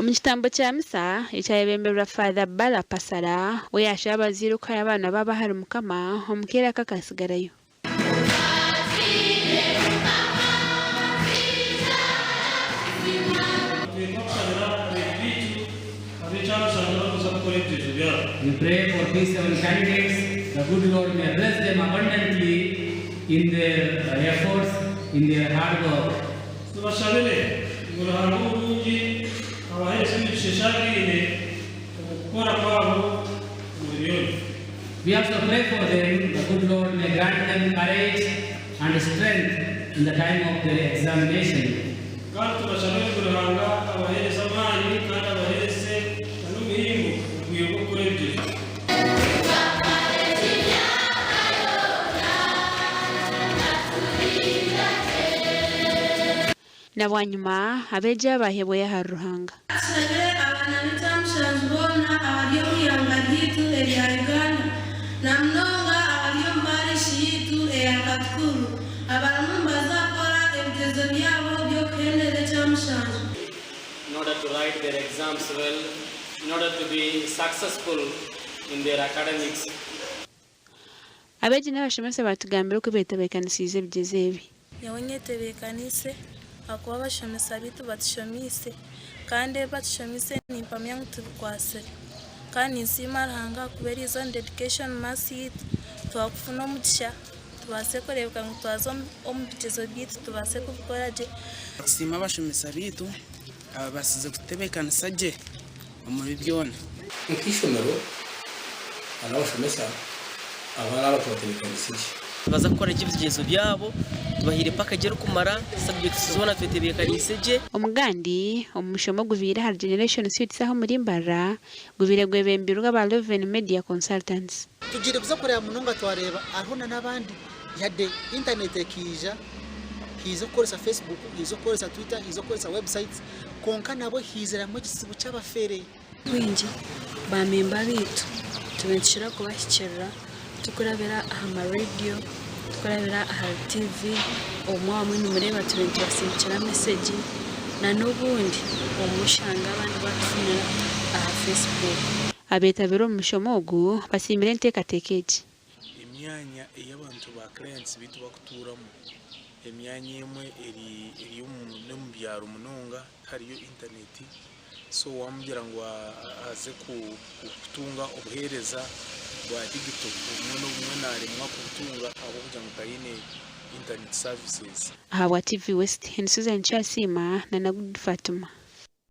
Omu kitambo kya misa ekyayebemberwa Father Bala Pasara, we yaashaba abazaire okuhayo abaana baabo ahari Mukama omu kaire aka akatsigarayo. We pray for P7 candidates, the good Lord may bless them abundantly in their efforts, in their hard work. Tubashabire ngu Ruhanga omurungi abaheereze emigisha eshangaine omu kukora kwabo omuri byona. We also pray for them, the good Lord may grant them courage and strength in the time of their examination. Kandi tubashabire ngu Ruhanga abaheereze amaani kandi abaheereze na n'omuhimbo omu bwire bw'okukora ebigyezo. Na bwanyima abeegi aba baheebwayo ahari Ruhanga. Tushabire abaana b'ekyamushanju boona abari omu ihanga ryaitu erya Uganda na munonga abari omu parish yaitu eya Katukuru abarimu nibaza kukora ebigyezo byabo by'okuhendera ekyamushanju. in order to write their exams well, in order to be successful in their academics. Abeegi n'abashomesa baatugambira oku beetebeekanisiize ebigyezo ebi. Nyowe nyetebeekaniise ahakuba abashomesa baitu batushomiise kandi ebi batushomiise nimpamya ngu tubikwatsire. Kandi ninsiima Ruhanga ahakuba eriizooba ni dedication mass yaitu twakufuna omugisha tubaase kureebeka ngu twaza omu bigyezo byaitu tubaase kubikora gye. Nitusiima abashomesa baitu ababaasize kututebeekanisa gye omuri byona. Nk'eishomero n'abashomesa, abaana aba tubatebeekanise gye. Nibaza kukora gye ebigyezo byabo, tubahaire package erikumara, subjects zoona twetebeekaniise gye. Omugandi, omu mushomo ogubaire ahari Generation Suites aha omuri Mbarara, gubaire gwebembirwe aba Leuven Media Consultants. Tugiire kuza kureeba munonga twareeba hariho na n'abandi yade internet ekaija haija okukoresa Facebook, haija okukoresa Twitter, haija okukoresa websites kwonka nabwo haiziramu ekizibu ky'abafere. Baingi ba memba baitu tube nitukira kubahikirira tukurabira aha ma rediyo, tukurabira ahari tiivi, obumwe abamwe nimureeba tube nitubasindikira mesegi na n'obundi obumwe oshanga abandi batufunira aha Facebook. Abeetabire omu mushomo ogu basiimire enteekateeka egi. Emyanya ei abantu ba clients baitu bakutuuramu, emyanya emwe eri eri n'omu byaro munonga tihariyo internet so wamugira ngu aze kutunga obuheereza bwa digital obumwe n'obumwe naremwa kubutunga ahabw'okugira ngu taine internet services. Ahabwa TV West, ndi Susan Kyasiima na Nagudu Fatuma.